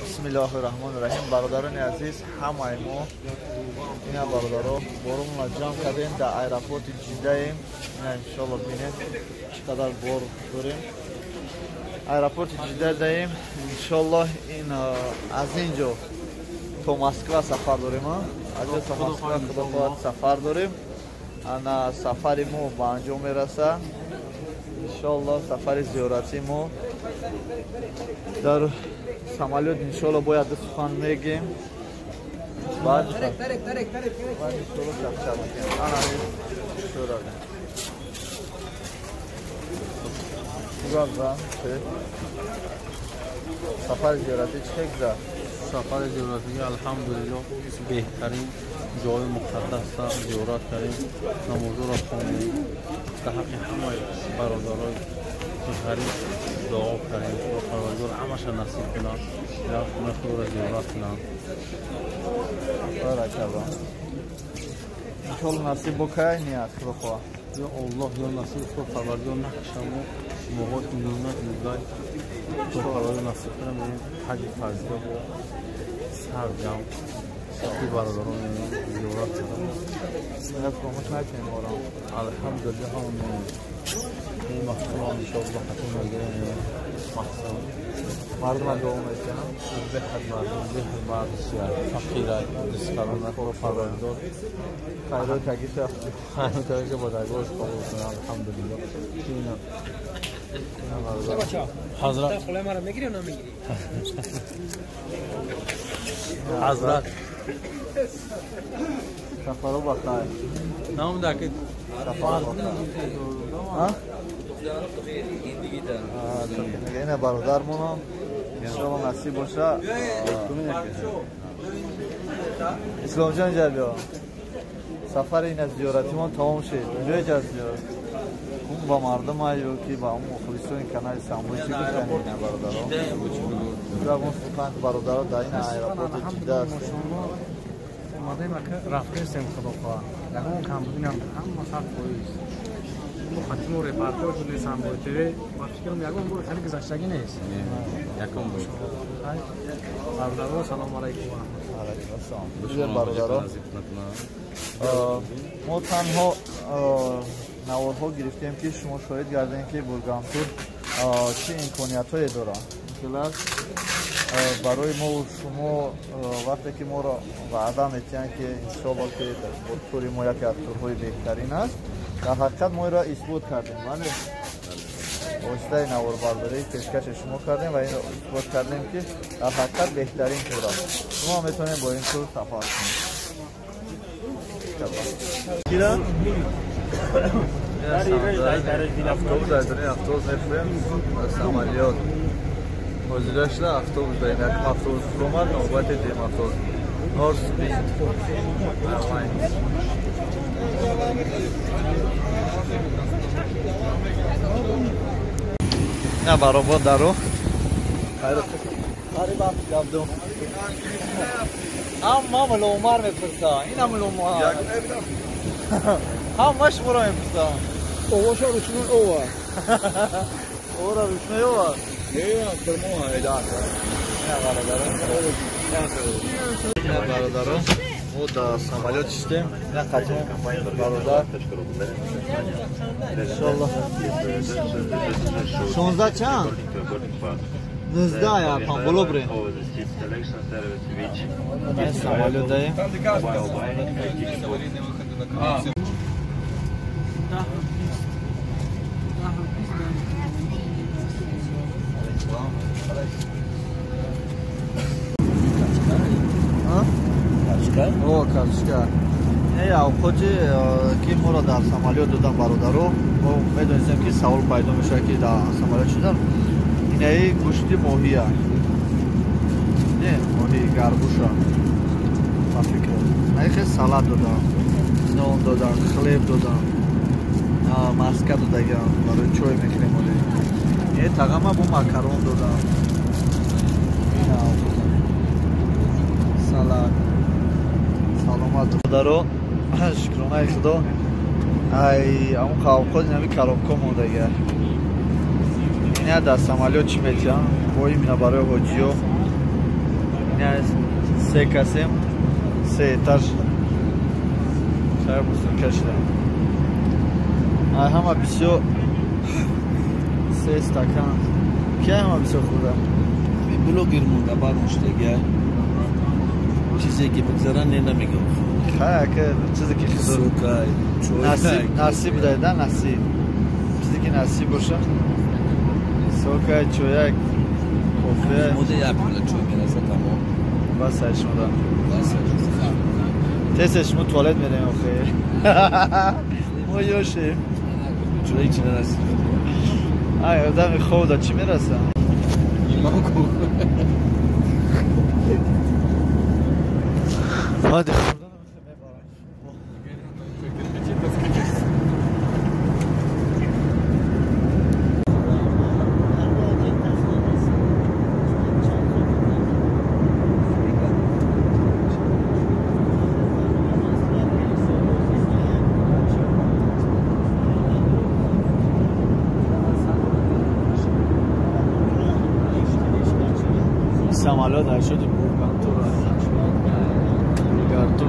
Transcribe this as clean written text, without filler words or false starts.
Бисмиллоҳи раҳмони раҳим. Бародарони азиз, ҳамаи мо ина бародаро боромона ҷамъ кардем, дар аэропорти Ҷиддаем. Ина иншоалло бинед, чӣ қадар бор дорем. Аэропорти Ҷидда даем. Иншоалло ин аз ин ҷо то Москва сафар дорем. Аз ҷо то Москва, худо хоҳад, сафар дорем. Ана сафари мо ба анҷом мераса. Иншоалло сафари зиёратии мо дар самолёт. Иншоалло бояд ду сухан мегем, баъд иншоалло чақчақ мекунем. Ана шура сафари зиёратӣ чӣ хел гузашт? Сафари зиёратӣ, алҳамдулилло, беҳтарин ҷои муқаддаса зиёрат кардем, намозоро хондем, дар ҳаққи ҳамаи бародарои ғариб дуо кардем. Худо Парвардигор ҳамаша насиб кунад, як хонаи худоро зиёрат кунанд. Баракалло, иншоалло насиб бокай ният, худо хоҳад. Ё Аллоҳ, ё насиб, худо Парвардигор накашамо моҳо июна, июлай, худо Парвардигор насиб кунад, мерем ҳаҷи фарзия бо сарҷам ки бародарон зиёрат кардам. Бисмилла, фаромӯш накунем моро. Алҳамдулилло, ҳамон ин мақсудам, иншоалло хатм мегирем мақсад. Мардума дуо мекунам. Беҳад мардум, беҳад мард фақира дискарона, худо Парвардигор хайрот тагиша хайрот тагиша бо даргоҳаш қабул кунад. Алҳамдулилло. Ҳазрат хулай маро мегири ё намегири? Ҳазрат, сафаро ба хайр. Намудаки. Сафаро ба хайр. Ина бародармонам, иншоалло насиб боша. Исломҷон, ҷа биё. Сафари ина зиёратимон тамом шид. Биё ҷа зиёрат кун ба мардума ё ки ба мухлисони канали Самбои чӣ гуфтани ина бародаро? Ягон сухан, бародаро, дар ин аэропорти Ҷидда ҳастем. Омадаем, ака, рафтесем, худо хоҳад, ягон камбудӣ набуд, ҳама 100%. Мо хатимо репортёр шудем Самбои ТВ, ба фикрам, ягон бор хеле гузаштагӣ нест. Якум бор. Бародаро, салому алайкум. Алайкум ассалом. Бародаро, мо танҳо наворҳо гирифтем, ки шумо шоҳид гардем, ки Бургамтур чӣ имкониятҳое дорад. Хелас барои мо шумо вақте ки моро ваъда метиҳанд, ки иншоалло ки тури мо яке аз турҳои беҳтарин аст, дар ҳақиқат мо инро исбот кардем. Бале, воситаи наворбардорӣ пешкаши шумо кардем ва инро исбот кардем, ки дар ҳақиқат беҳтарин тур аст. Шумо метавонед бо ин тур сафар кунед. Автобус айдорин, автобус мефурем, самолёт ҳозира шуда, автобус даем. Якум автобус фуромад, навбати дуюм автобус. Норс Винд Airlines. На баробар даро қариб ҳафт габдум. Ҳама Муллоумар мепурса, ина Муллоумар, ҳама шуморо мепурса. Овоша ручной ова. Ора ручной ова. Не, дармо айдар. Ина бародаро. Ина бародаро, мо дар самолёт шистем. Ина қатъи бародар. Иншолло. 16 чанд? 19 я памболо брем. Самолёт даем. О, карточка. Не, авқоти ки моро дар самолёт додан, бародаро, мо медонистем, ки савол пайдо мешавад, ки дар самолёт шудан. Инаи гӯшти моҳия. Не, моҳи гарбуша. Ба фикр. Наи хел салат додан, нон додан, хлеб додан, маска додаган, барои чой мехӯрем оли. Е тағама бо макарон додан. Салат. Саломат, бародаро, шукронаи худо, ай ҳамон қавқоз инами коробко мондага. Ина дар самолёт чӣ метиҳанд? Бо имина барои ҳоҷиё. Ина се касем, се этаж. Шаҳр мусулка шуда. Ай ҳама бисёр се стакан. Ки ҳама бисёр хӯрда? Блогер монда бармоштагия. Чизе ки бигзара не намегӯ. Хай, ки чизе ки худо сукай, чой. Насиб, насиб дайда, насиб. Чизе ки насиб боша. Сокай, чояк, кофе. Мода як пила чой мераса тамом. Бас шумода. Бас. Тез шумо туалет мерем охе. Мо ёшем. Чой чи нарасид? Ай, одами хоб да чӣ мераса? Баъди хӯрдан мебарам. Самолет шуди бургантура. Гартур.